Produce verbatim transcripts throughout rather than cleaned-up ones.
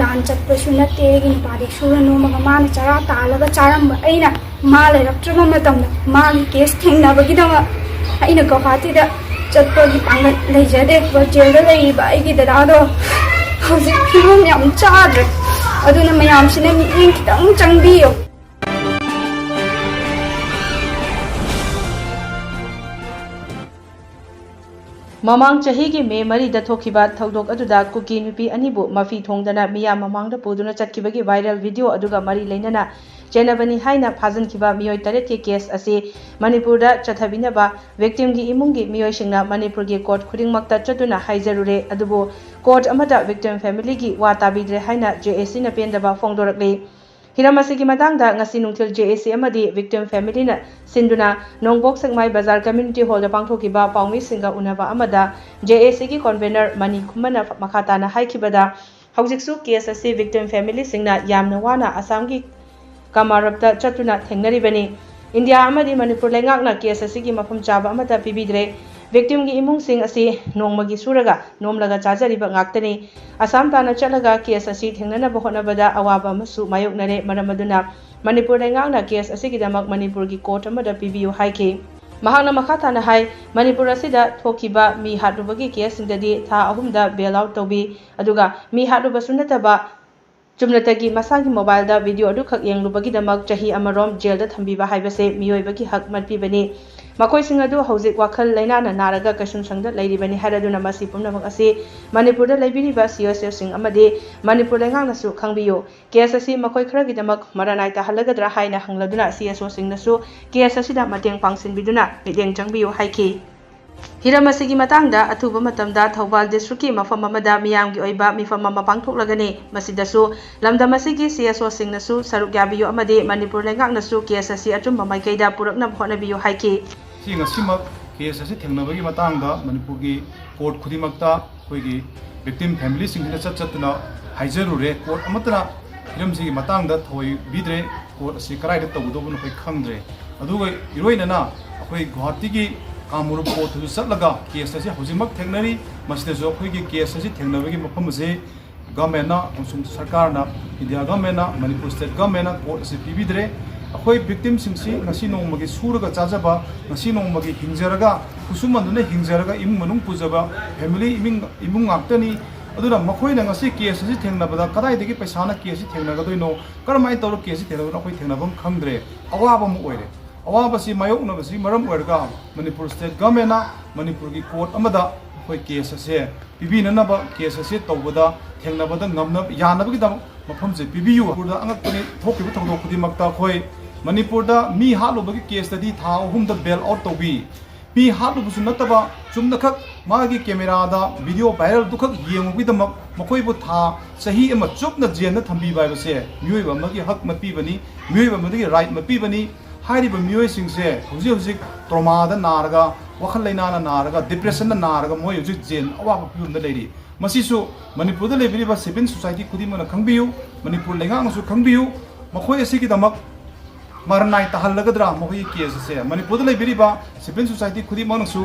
ꯂꯥꯟ ꯆꯠꯄꯁꯨ ꯅꯠꯇꯦ꯫ ꯑꯩꯒꯤ ꯅꯨꯄꯥꯗꯤ ꯁꯨꯔ ꯅꯣꯝꯃꯒ ꯃꯥꯅ ꯆꯔꯥ ꯇꯥꯜꯂꯒ ꯆꯥꯔꯝꯕ꯫ ꯑꯩꯅ ꯃꯥ ꯂꯩꯔꯛꯇ꯭ꯔꯕ ꯃꯇꯝꯗ ꯃꯥꯒꯤ ꯀꯦꯁ ꯊꯦꯡꯅꯕꯒꯤꯗꯃꯛ ꯑꯩꯅ ꯒꯧꯍꯥꯇꯤꯗ ꯆꯠꯄꯒꯤ ꯄꯥꯡꯒꯜ ꯂꯩꯖꯗꯦ꯫ ꯖꯦꯜꯗ ꯂꯩꯔꯤꯕ ꯑꯩꯒꯤ ꯗꯗꯥꯗꯣ ꯍꯧꯖꯤꯛ ꯐꯤꯕꯝ ꯌꯥꯝ ꯆꯥꯗ꯭ꯔꯦ꯫ ꯑꯗꯨꯅ ꯃꯌꯥꯝꯁꯤꯅ ꯃꯤꯠꯌꯦꯡ ꯈꯤꯇꯪ ꯆꯪꯕꯤꯌꯨ꯫ ꯃꯃꯥꯡ ꯆꯍꯤꯒꯤ ꯃꯦ ꯃꯔꯤꯗ ꯊꯣꯛꯈꯤꯕ ꯊꯧꯗꯣꯛ ꯑꯗꯨꯗ ꯀꯨꯀꯤ ꯅꯨꯄꯤ ꯑꯅꯤꯕꯨ ꯃꯐꯤ ꯊꯣꯡꯗꯅ ꯃꯤꯌꯥꯝ ꯃꯃꯥꯡꯗ ꯄꯨꯗꯨꯅ ꯆꯠꯈꯤꯕꯒꯤ ꯚꯥꯏꯔꯦꯜ ꯚꯤꯗꯤꯑꯣ ꯑꯗꯨꯒ ꯃꯔꯤ ꯂꯩꯅꯅ ꯆꯦꯟꯅꯕꯅꯤ ꯍꯥꯏꯅ ꯐꯥꯖꯤꯟꯈꯤꯕ ꯃꯤꯑꯣꯏ ꯇꯔꯦꯠꯀꯤ ꯀꯦꯁ ꯑꯁꯤ ꯃꯅꯤꯄꯨꯔꯗ ꯆꯠꯊꯕꯤꯅꯕ ꯚꯤꯛꯇꯤꯝꯒꯤ ꯏꯃꯨꯡꯒꯤ ꯃꯤꯑꯣꯏꯁꯤꯡꯅ ꯃꯅꯤꯄꯨꯔꯒꯤ ꯀꯣꯔꯠ ꯈꯨꯗꯤꯡꯃꯛꯇ ꯆꯠꯇꯨꯅ ꯍꯥꯏꯖꯔꯨꯔꯦ, ꯑꯗꯨꯕꯨ ꯀꯣꯔꯠ ꯑꯃꯗ ꯚꯤꯛꯇꯤꯝ ꯐꯦꯃꯤꯂꯤꯒꯤ ꯋꯥ ꯇꯥꯕꯤꯗ꯭ꯔꯦ ꯍꯥꯏꯅ ꯖꯦ ꯑꯦ ꯁꯤꯅ ꯄꯦꯟꯗꯕ ꯐꯣꯡꯗꯣꯔꯛꯂꯤ꯫ ꯍꯤꯔꯝ ꯑꯁꯤꯒꯤ ꯃꯇꯥꯡꯗ ꯉꯁꯤ ꯅꯨꯡꯊꯤꯜ ꯖꯦ ꯑꯦ ꯁꯤ ꯑꯃꯗꯤ ꯚꯤꯛꯇꯤꯝ ꯐꯦꯃꯤꯂꯤꯅ ꯁꯤꯟꯗꯨꯅ ꯅꯣꯡꯄꯣꯛ ꯁꯦꯛꯃꯥꯏ ꯕꯖꯥꯔ ꯀꯝꯃ꯭ꯌꯨꯅꯤꯇꯤ ꯍꯣꯜꯗ ꯄꯥꯡꯊꯣꯛꯈꯤꯕ ꯄꯥꯎꯃꯤꯁꯤꯡꯒ ꯎꯅꯕ ꯑꯃꯗ ꯖꯦ ꯑꯦ ꯁꯤꯒꯤ ꯀꯣꯟꯚꯦꯅꯔ ꯃꯅꯤ ꯈꯨꯃꯟꯅ ꯃꯈꯥ ꯇꯥꯅ ꯍꯥꯏꯈꯤꯕꯗ, ꯍꯧꯖꯤꯛꯁꯨ ꯀꯦꯁ ꯑꯁꯤ ꯚꯤꯛꯇꯤꯝ ꯐꯦꯃꯤꯂꯤꯁꯤꯡꯅ ꯌꯥꯝꯅ ꯋꯥꯅ ꯑꯁꯥꯝꯒꯤ ꯀꯃꯥꯔꯞꯇ ꯆꯠꯇꯨꯅ ꯊꯦꯡꯅꯔꯤꯕꯅꯤ꯫ ꯏꯟꯗꯤꯌꯥ ꯑꯃꯗꯤ ꯃꯅꯤꯄꯨꯔ ꯂꯩꯉꯥꯛꯅ ꯀꯦꯁ ꯑꯁꯤꯒꯤ ꯃꯐꯝ ꯆꯥꯕ ꯑꯃꯠꯇ ꯄꯤꯕꯤꯗ꯭ꯔꯦ꯫ ꯚꯤꯛꯇꯤꯝꯒꯤ ꯏꯃꯨꯡꯁꯤꯡ ꯑꯁꯤ ꯅꯣꯡꯃꯒꯤ ꯁꯨꯔꯒ ꯅꯣꯝꯂꯒ ꯆꯥꯖꯔꯤꯕ ꯉꯥꯛꯇꯅꯤ꯫ ꯑꯁꯥꯝ ꯇꯥꯟꯅ ꯆꯠꯂꯒ ꯀꯦꯁ ꯑꯁꯤ ꯊꯦꯡꯅꯅꯕ ꯍꯣꯠꯅꯕꯗ ꯑꯋꯥꯕ ꯑꯃꯁꯨ ꯃꯥꯌꯣꯛꯅꯔꯦ꯫ ꯃꯔꯝ ꯑꯗꯨꯅ ꯃꯅꯤꯄꯨꯔ ꯂꯩꯉꯥꯛꯅ ꯀꯦꯁ ꯑꯁꯤꯒꯤꯗꯃꯛ ꯃꯅꯤꯄꯨꯔꯒꯤ ꯀꯣꯔꯠ ꯑꯃꯗ ꯄꯤꯕꯤꯌꯨ ꯍꯥꯏꯈꯤ꯫ ꯃꯍꯥꯛꯅ ꯃꯈꯥ ꯇꯥꯅ ꯍꯥꯏ, ꯃꯅꯤꯄꯨꯔ ꯑꯁꯤꯗ ꯊꯣꯛꯈꯤꯕ ꯃꯤ ꯍꯥꯠꯂꯨꯕꯒꯤ ꯀꯦꯁꯁꯤꯡꯗꯗꯤ ꯊꯥ ꯑꯍꯨꯝꯗ ꯕꯦꯜ ꯑꯥꯎꯠ ꯇꯧꯕꯤ, ꯑꯗꯨꯒ ꯃꯤ ꯍꯥꯠꯂꯨꯕꯁꯨ ꯅꯠꯇꯕ ꯆꯨꯝꯅꯇꯒꯤ ꯃꯁꯥꯒꯤ ꯃꯣꯕꯥꯏꯜꯗ ꯚꯤꯗꯤꯑꯣ ꯑꯗꯨꯈꯛ ꯌꯦꯡꯂꯨꯕꯒꯤꯗꯃꯛ ꯆꯍꯤ ꯑꯃꯔꯣꯝ ꯖꯦꯜꯗ ꯊꯝꯕꯤꯕ ꯍꯥꯏꯕꯁꯦ ꯃꯤꯑꯣꯏꯕꯒꯤ ꯍꯛ ꯃꯠꯄꯤꯕꯅꯤ꯫ ꯃꯈꯣꯏꯁꯤꯡ ꯑꯗꯨ ꯍꯧꯖꯤꯛ ꯋꯥꯈꯜ ꯂꯩꯅꯥꯅ ꯅꯥꯔꯒ ꯀꯩꯁꯨꯝꯁꯪꯗ ꯂꯩꯔꯤꯕꯅꯤ ꯍꯥꯏꯔꯗꯨꯅ ꯃꯁꯤ ꯄꯨꯝꯅꯃꯛ ꯑꯁꯤ ꯃꯅꯤꯄꯨꯔꯗ ꯂꯩꯕꯤꯔꯤꯕ ꯁꯤ ꯑꯦꯁ ꯑꯣꯁꯤꯡ ꯑꯃꯗꯤ ꯃꯅꯤꯄꯨꯔ ꯂꯩꯉꯥꯛꯅꯁꯨ ꯈꯪꯕꯤꯌꯨ꯫ ꯀꯦꯁ ꯑꯁꯤ ꯃꯈꯣꯏ ꯈꯔꯒꯤꯗꯃꯛ ꯃꯔꯥꯅꯥꯏ ꯇꯥꯍꯜꯂꯒꯗ꯭ꯔꯥ ꯍꯥꯏꯅ ꯍꯪꯂꯗꯨꯅ ꯁꯤ ꯑꯦꯁ ꯑꯣꯁꯤꯡꯅꯁꯨ ꯀꯦꯁ ꯑꯁꯤꯗ ꯃꯇꯦꯡ ꯄꯥꯡꯁꯤꯟꯕꯤꯗꯨꯅ ꯃꯤꯠꯌꯦꯡ ꯆꯪꯕꯤꯌꯨ ꯍꯥꯏꯈꯤ꯫ ꯍꯤꯔꯝ ꯑꯁꯤꯒꯤ ꯃꯇꯥꯡꯗ ꯑꯊꯨꯕ ꯃꯇꯝꯗ ꯊꯧꯕꯥꯜ ꯗꯤꯁꯇ꯭ꯔꯤꯛꯀꯤ ꯃꯐꯝ ꯑꯃꯗ ꯃꯤꯌꯥꯝꯒꯤ ꯑꯣꯏꯕ ꯃꯤꯐꯝ ꯑꯃ ꯄꯥꯡꯊꯣꯛꯂꯒꯅꯤ꯫ ꯃꯁꯤꯗꯁꯨ ꯂꯝꯗꯝ ꯑꯁꯤꯒꯤ ꯁꯤ ꯑꯦꯁ ꯑꯣꯁꯤꯡꯅꯁꯨ ꯁꯔꯨꯛ ꯌꯥꯕꯤꯌꯨ ꯑꯃꯗꯤ ꯃꯅꯤꯄꯨꯔ ꯂꯩꯉꯥꯛꯅꯁꯨ ꯀꯦꯁ ꯑꯁꯤ ꯑꯆꯨꯝꯕ ꯃꯥꯏꯀꯩꯗ ꯄꯨꯔꯛꯅꯕ ꯍꯣꯠꯅꯕꯤꯌꯨ ꯍꯥꯏꯈꯤ꯫ ꯁꯤ ꯉꯁꯤꯃꯛ ꯀꯦꯁ ꯑꯁꯤ ꯊꯦꯡꯅꯕꯒꯤ ꯃꯇꯥꯡꯗ ꯃꯅꯤꯄꯨꯔꯒꯤ ꯀꯣꯔꯠ ꯈꯨꯗꯤꯡꯃꯛꯇ ꯑꯩꯈꯣꯏꯒꯤ ꯚꯤꯛꯇꯤꯝ ꯐꯦꯃꯤꯂꯤꯁꯤꯡꯁꯤꯗ ꯆꯠ ꯆꯠꯇꯨꯅ ꯍꯥꯏꯖꯔꯨꯔꯦ꯫ ꯀꯣꯔꯠ ꯑꯃꯠꯇꯅ ꯍꯤꯔꯝꯁꯤꯒꯤ ꯃꯇꯥꯡꯗ ꯊꯑꯣꯏ ꯄꯤꯗ꯭ꯔꯦ꯫ ꯀꯣꯔꯠ ꯑꯁꯤ ꯀꯗꯥꯏꯗ ꯇꯧꯒꯗꯧꯕꯅꯣ ꯑꯩꯈꯣꯏ ꯈꯪꯗ꯭ꯔꯦ꯫ ꯑꯗꯨꯒ ꯏꯔꯣꯏꯅꯅ ꯑꯩꯈꯣꯏ ꯒꯨꯋꯥꯍꯥꯇꯤꯒꯤ ꯀꯥꯃꯔꯨꯞ ꯀꯣꯔꯠꯇꯁꯨ ꯆꯠꯂꯒ ꯀꯦꯁ ꯑꯁꯤ ꯍꯧꯖꯤꯛꯃꯛ ꯊꯦꯡꯅꯔꯤ꯫ ꯃꯁꯤꯗꯁꯨ ꯑꯩꯈꯣꯏꯒꯤ ꯀꯦꯁ ꯑꯁꯤ ꯊꯦꯡꯅꯕꯒꯤ ꯃꯐꯝ ꯑꯁꯤ ꯒꯚꯔꯟꯃꯦꯟꯅ ꯑꯃꯁꯨꯡ ꯁꯔꯀꯥꯔꯅ, ꯏꯟꯗꯤꯌꯥ ꯒꯚꯔꯟꯃꯦꯟꯅ, ꯃꯅꯤꯄꯨꯔ ꯁ꯭ꯇꯦꯠ ꯒꯚꯔꯟꯃꯦꯟꯅ ꯀꯣꯔꯠ ꯑꯁꯤ ꯄꯤꯕꯤꯗ꯭ꯔꯦ꯫ ꯑꯩꯈꯣꯏ ꯚꯤꯛꯇꯤꯝꯁꯤꯡꯁꯤ ꯉꯁꯤ ꯅꯣꯡꯃꯒꯤ ꯁꯨꯔꯒ ꯆꯥꯖꯕ, ꯉꯁꯤ ꯅꯣꯡꯃꯒꯤ ꯍꯤꯡꯖꯔꯒ, ꯈꯨꯠꯁꯨꯃꯟꯗꯨꯅ ꯍꯤꯡꯖꯔꯒ ꯏꯃꯨꯡ ꯃꯅꯨꯡ ꯄꯨꯖꯕ ꯐꯦꯃꯤꯂꯤ ꯏꯃꯨꯡ, ꯏꯃꯨꯡ ꯉꯥꯛꯇꯅꯤ꯫ ꯑꯗꯨꯅ ꯃꯈꯣꯏꯅ ꯉꯁꯤ ꯀꯦꯁ ꯑꯁꯤ ꯊꯦꯡꯅꯕꯗ ꯀꯗꯥꯏꯗꯒꯤ ꯄꯩꯁꯥꯅ ꯀꯦꯁ ꯑꯁꯤ ꯊꯦꯡꯅꯒꯗꯣꯏꯅꯣ, ꯀꯔꯝꯍꯥꯏꯅ ꯇꯧꯔꯒ ꯀꯦꯁ ꯑꯁꯤ ꯊꯦꯡꯅꯒꯗꯣꯏꯅꯣ ꯑꯩꯈꯣꯏ ꯊꯦꯡꯅꯐꯝ ꯈꯪꯗ꯭ꯔꯦ꯫ ꯑꯋꯥꯕ ꯑꯃ ꯑꯣꯏꯔꯦ꯫ ꯑꯋꯥꯕꯁꯤ ꯃꯥꯌꯣꯛꯅꯕꯁꯤ ꯃꯔꯝ ꯑꯣꯏꯔꯒ ꯃꯅꯤꯄꯨꯔ ꯁ꯭ꯇꯦꯠ ꯒꯚꯔꯟꯃꯦꯟꯅ ꯃꯅꯤꯄꯨꯔꯒꯤ ꯀꯣꯔꯠ ꯑꯃꯗ ꯑꯩꯈꯣꯏ ꯀꯦꯁ ꯑꯁꯦ ꯄꯤꯕꯤꯅꯅꯕ, ꯀꯦꯁ ꯑꯁꯦ ꯇꯧꯕꯗ ꯊꯦꯡꯅꯕꯗ ꯉꯝꯅ, ꯌꯥꯅꯕꯒꯤꯗꯃꯛ ꯃꯐꯝꯁꯦ ꯄꯤꯕꯤꯌꯨ꯫ ꯃꯅꯤꯄꯨꯔꯗ ꯑꯉꯛꯄꯅꯤ ꯊꯣꯛꯈꯤꯕ ꯊꯧꯗꯣꯛ ꯈꯨꯗꯤꯡꯃꯛꯇ ꯑꯩꯈꯣꯏ ꯃꯅꯤꯄꯨꯔꯗ ꯃꯤ ꯍꯥꯠꯂꯨꯕꯒꯤ ꯀꯦꯁꯇꯗꯤ ꯊꯥ ꯑꯍꯨꯝꯗ ꯕꯦꯜ ꯑꯥꯎꯠ ꯇꯧꯕꯤ꯫ ꯃꯤ ꯍꯥꯠꯂꯨꯕꯁꯨ ꯅꯠꯇꯕ ꯆꯨꯝꯅꯈꯛ ꯃꯥꯒꯤ ꯀꯦꯃꯦꯔꯥꯗ ꯚꯤꯗꯤꯑꯣ ꯚꯥꯏꯔꯦꯜꯗꯨꯈꯛ ꯌꯦꯡꯉꯨꯕꯒꯤꯗꯃꯛ ꯃꯈꯣꯏꯕꯨ ꯊꯥ, ꯆꯍꯤ ꯑꯃ ꯆꯨꯞꯅ ꯖꯦꯜꯗ ꯊꯝꯕꯤꯕ ꯍꯥꯏꯕꯁꯦ ꯃꯤꯑꯣꯏꯕ ꯑꯃꯒꯤ ꯍꯛ ꯃꯠꯄꯤꯕꯅꯤ, ꯃꯤꯑꯣꯏꯕ ꯑꯃꯒꯤ ꯔꯥꯏꯠ ꯃꯠꯄꯤꯕꯅꯤ꯫ ꯍꯥꯏꯔꯤꯕ ꯃꯤꯑꯣꯏꯁꯤꯡꯁꯦ ꯍꯧꯖꯤꯛ ꯍꯧꯖꯤꯛ ꯇ꯭ꯔꯣꯃꯥꯗ ꯅꯥꯔꯒ, ꯋꯥꯈꯜ ꯂꯩꯅꯥꯅ ꯅꯥꯔꯒ, ꯗꯤꯄ꯭ꯔꯦꯁꯟꯅ ꯅꯥꯔꯒ ꯃꯣꯏ ꯍꯧꯖꯤꯛ ꯖꯦꯜ ꯑꯋꯥꯕ ꯐꯤꯕꯝꯗ ꯂꯩꯔꯤ꯫ ꯃꯁꯤꯁꯨ ꯃꯅꯤꯄꯨꯔꯗ ꯂꯩꯕꯤꯔꯤꯕ ꯁꯤꯚꯤꯜ ꯁꯣꯁꯥꯏꯇꯤ ꯈꯨꯗꯤꯡꯃꯛꯅ ꯈꯪꯕꯤꯌꯨ, ꯃꯅꯤꯄꯨꯔ ꯂꯩꯉꯥꯛꯅꯁꯨ ꯈꯪꯕꯤꯌꯨ꯫ ꯃꯈꯣꯏ ꯑꯁꯤꯒꯤꯗꯃꯛ ꯃꯔꯅꯥꯏ ꯇꯥꯍꯜꯂꯒꯗ꯭ꯔꯥ ꯃꯈꯣꯏꯒꯤ ꯀꯦꯁ ꯑꯁꯦ? ꯃꯅꯤꯄꯨꯔꯗ ꯂꯩꯕꯤꯔꯤꯕ ꯁꯤꯚꯤꯜ ꯁꯣꯁꯥꯏꯇꯤ ꯈꯨꯗꯤꯡꯃꯛꯅꯁꯨ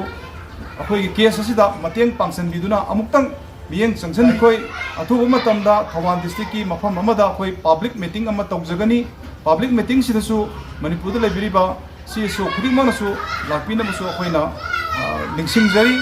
ꯑꯩꯈꯣꯏꯒꯤ ꯀꯦꯁ ꯑꯁꯤꯗ ꯃꯇꯦꯡ ꯄꯥꯡꯁꯤꯟꯕꯤꯗꯨꯅ ꯑꯃꯨꯛꯇꯪ ꯃꯤꯠꯌꯦꯡ ꯆꯪꯁꯤꯟ-, ꯑꯩꯈꯣꯏ ꯑꯊꯨꯕ ꯃꯇꯝꯗ ꯊꯧꯕꯥꯜ ꯗꯤꯁꯇ꯭ꯔꯤꯛꯀꯤ ꯃꯐꯝ ꯑꯃꯗ ꯑꯩꯈꯣꯏ ꯄꯕ꯭ꯂꯤꯛ ꯃꯤꯇꯤꯡ ꯑꯃ ꯇꯧꯖꯒꯅꯤ꯫ ꯄꯕ꯭ꯂꯤꯛ ꯃꯤꯇꯤꯡꯁꯤꯗꯁꯨ ꯃꯅꯤꯄꯨꯔꯗ ꯂꯩꯕꯤꯔꯤꯕ ꯁꯤ ꯑꯦꯁ ꯑꯣ ꯈꯨꯗꯤꯡꯃꯛꯅꯁꯨ ꯂꯥꯛꯄꯤꯅꯕꯁꯨ ꯑꯩꯈꯣꯏꯅ, ꯑ, ꯅꯤꯡꯁꯤꯡꯖꯔꯤ꯫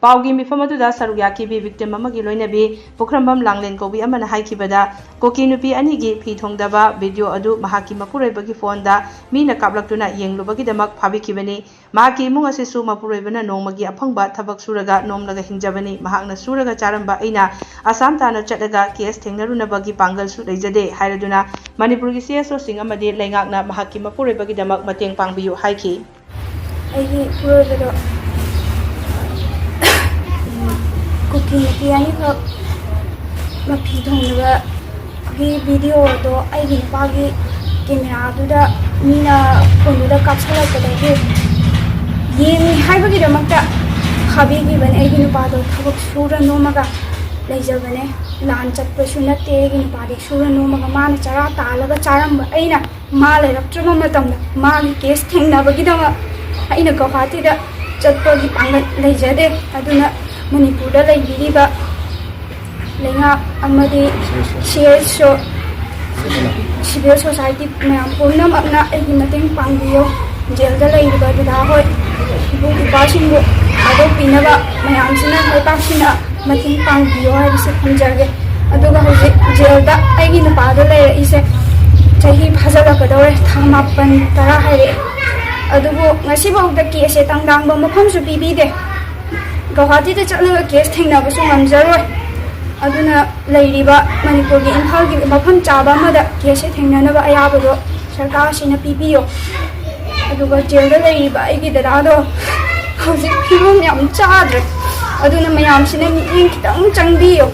ꯄꯥꯎꯒꯤ ꯃꯤꯐꯝ ꯑꯗꯨꯗ ꯁꯔꯨꯛ ꯌꯥꯈꯤꯕꯤ ꯚꯤꯛꯇꯤꯝ ꯑꯃꯒꯤ ꯂꯣꯏꯅꯕꯤ ꯄꯨꯈ꯭ꯔꯝꯕꯝ ꯂꯥꯡꯂꯦꯟ ꯀꯧꯕꯤ ꯑꯃꯅ ꯍꯥꯏꯈꯤꯕꯗ, ꯀꯨꯀꯤ ꯅꯨꯄꯤ ꯑꯅꯤꯒꯤ ꯐꯤ ꯊꯣꯡꯗꯕ ꯚꯤꯗꯤꯑꯣ ꯑꯗꯨ ꯃꯍꯥꯛꯀꯤ ꯃꯄꯨꯔꯣꯏꯕꯒꯤ ꯐꯣꯟꯗ ꯃꯤꯅ ꯀꯥꯞꯂꯛꯇꯨꯅ ꯌꯦꯡꯂꯨꯕꯒꯤꯗꯃꯛ ꯐꯥꯕꯤꯈꯤꯕꯅꯤ꯫ ꯃꯍꯥꯛꯀꯤ ꯏꯃꯨꯡ ꯑꯁꯤꯁꯨ ꯃꯄꯨꯔꯣꯏꯕꯅ ꯅꯣꯡꯃꯒꯤ ꯑꯐꯪꯕ ꯊꯕꯛ ꯁꯨꯔꯒ ꯅꯣꯝꯂꯒ ꯍꯤꯡꯖꯕꯅꯤ꯫ ꯃꯍꯥꯛꯅ ꯁꯨꯔꯒ ꯆꯥꯔꯝꯕ ꯑꯩꯅ ꯑꯁꯥꯝ ꯇꯥꯟꯅ ꯆꯠꯂꯒ ꯀꯦꯁ ꯊꯦꯡꯅꯔꯨꯅꯕꯒꯤ ꯄꯥꯡꯒꯜꯁꯨ ꯂꯩꯖꯗꯦ ꯍꯥꯏꯔꯗꯨꯅ ꯃꯅꯤꯄꯨꯔꯒꯤ ꯁꯤ ꯑꯦꯁ ꯑꯣꯁꯤꯡ ꯑꯃꯗꯤ ꯂꯩꯉꯥꯛꯅ ꯃꯍꯥꯛꯀꯤ ꯃꯄꯨꯔꯣꯏꯕꯒꯤꯗꯃꯛ ꯃꯇꯦꯡ ꯄꯥꯡꯕꯤꯌꯨ ꯍꯥꯏꯈꯤ꯫ ꯑꯩꯒꯤ ꯏꯄꯨꯔꯣꯏꯕꯗꯣ ꯀꯨꯀꯤ ꯅꯨꯄꯤ ꯑꯅꯤꯈꯛ ꯃꯐꯤ ꯊꯣꯡꯕꯒꯤ ꯚꯤꯗꯤꯑꯣꯗꯣ ꯑꯩꯒꯤ ꯅꯨꯄꯥꯒꯤ ꯀꯦꯃꯦꯔꯥꯗꯨꯗ ꯃꯤꯅ ꯐꯣꯟꯗꯨꯗ ꯀꯥꯞꯁꯤꯜꯂꯛꯄꯗꯒꯤ ꯌꯦꯡꯉꯤ ꯍꯥꯏꯕꯒꯤꯗꯃꯛꯇ ꯐꯥꯕꯤꯈꯤꯕꯅꯦ꯫ ꯑꯩꯒꯤ ꯅꯨꯄꯥꯗꯣ ꯊꯕꯛ ꯁꯨꯔ ꯅꯣꯝꯃꯒ ꯂꯩꯖꯕꯅꯦ꯫ ꯂꯥꯟ ꯆꯠꯄꯁꯨ ꯅꯠꯇꯦ꯫ ꯑꯩꯒꯤ ꯅꯨꯄꯥꯗꯤ ꯁꯨꯔ ꯅꯣꯝꯃꯒ ꯃꯥꯅ ꯆꯔꯥ ꯇꯥꯜꯂꯒ ꯆꯥꯔꯝꯕ ꯑꯩꯅ ꯃꯥ ꯂꯩꯔꯛꯇ꯭ꯔꯕ ꯃꯇꯝꯗ ꯃꯥꯒꯤ ꯀꯦꯁ ꯊꯦꯡꯅꯕꯒꯤꯗꯃꯛ ꯑꯩꯅ ꯒꯧꯍꯥꯇꯤꯗ ꯆꯠꯄꯒꯤ ꯄꯥꯡꯒꯜ ꯂꯩꯖꯗꯦ꯫ ꯑꯗꯨꯅ ꯃꯅꯤꯄꯨꯔꯗ ꯂꯩꯕꯤꯔꯤꯕ ꯂꯩꯉꯥꯛ ꯑꯃꯗꯤ ꯁꯤ ꯑꯩꯆ ꯑꯣ, ꯁꯤꯚꯤꯜ ꯁꯣꯁꯥꯏꯇꯤ ꯃꯌꯥꯝ ꯄꯨꯝꯅꯃꯛꯅ ꯑꯩꯒꯤ ꯃꯇꯦꯡ ꯄꯥꯡꯕꯤꯌꯨ꯫ ꯖꯦꯜꯗ ꯂꯩꯔꯤꯕ ꯗꯗꯥ ꯍꯣꯏ, ꯏꯕꯨꯡ ꯏꯄ꯭ꯋꯥꯁꯤꯡꯕꯨ ꯊꯥꯗꯣꯛꯄꯤꯅꯕ ꯃꯌꯥꯝꯁꯤꯅ, ꯂꯩꯕꯥꯛꯁꯤꯅ ꯃꯇꯦꯡ ꯄꯥꯡꯕꯤꯌꯨ ꯍꯥꯏꯕꯁꯤ ꯊꯝꯖꯒꯦ꯫ ꯑꯗꯨꯒ ꯍꯧꯖꯤꯛ ꯖꯦꯜꯗ ꯑꯩꯒꯤ ꯅꯨꯄꯥꯗꯣ ꯂꯩꯔꯛꯏꯁꯦ ꯆꯍꯤ ꯐꯥꯖꯤꯜꯂꯛꯀꯗꯧꯔꯦ, ꯊꯥ ꯃꯥꯄꯟ ꯇꯔꯥ ꯍꯥꯏꯔꯛꯑꯦ꯫ ꯑꯗꯨꯕꯨ ꯉꯁꯤꯐꯥꯎꯗ ꯀꯦꯁꯁꯦ ꯇꯪꯗꯥꯡꯕ ꯃꯐꯝꯁꯨ ꯄꯤꯕꯤꯗꯦ꯫ ꯒꯧꯍꯥꯇꯤꯗ ꯆꯠꯂꯒ ꯀꯦꯁ ꯊꯦꯡꯅꯕꯁꯨ ꯉꯝꯖꯔꯣꯏ꯫ ꯑꯗꯨꯅ ꯂꯩꯔꯤꯕ ꯃꯅꯤꯄꯨꯔꯒꯤ ꯏꯝꯐꯥꯜꯒꯤ ꯃꯐꯝ ꯆꯥꯕ ꯑꯃꯗ ꯀꯦꯁꯁꯦ ꯊꯦꯡꯅꯅꯕ ꯑꯌꯥꯕꯗꯣ ꯁꯔꯀꯥꯔꯁꯤꯅ ꯄꯤꯕꯤꯌꯣ꯫ ꯑꯗꯨꯒ ꯖꯦꯜꯗ ꯂꯩꯔꯤꯕ ꯑꯩꯒꯤ ꯗꯗꯥꯗꯣ ꯍꯧꯖꯤꯛ ꯐꯤꯕꯝ ꯌꯥꯝ ꯆꯥꯗ꯭ꯔꯦ꯫ ꯑꯗꯨꯅ ꯃꯌꯥꯝꯁꯤꯅ ꯃꯤꯠꯌꯦꯡ ꯈꯤꯇꯪ ꯆꯪꯕꯤꯌꯣ꯫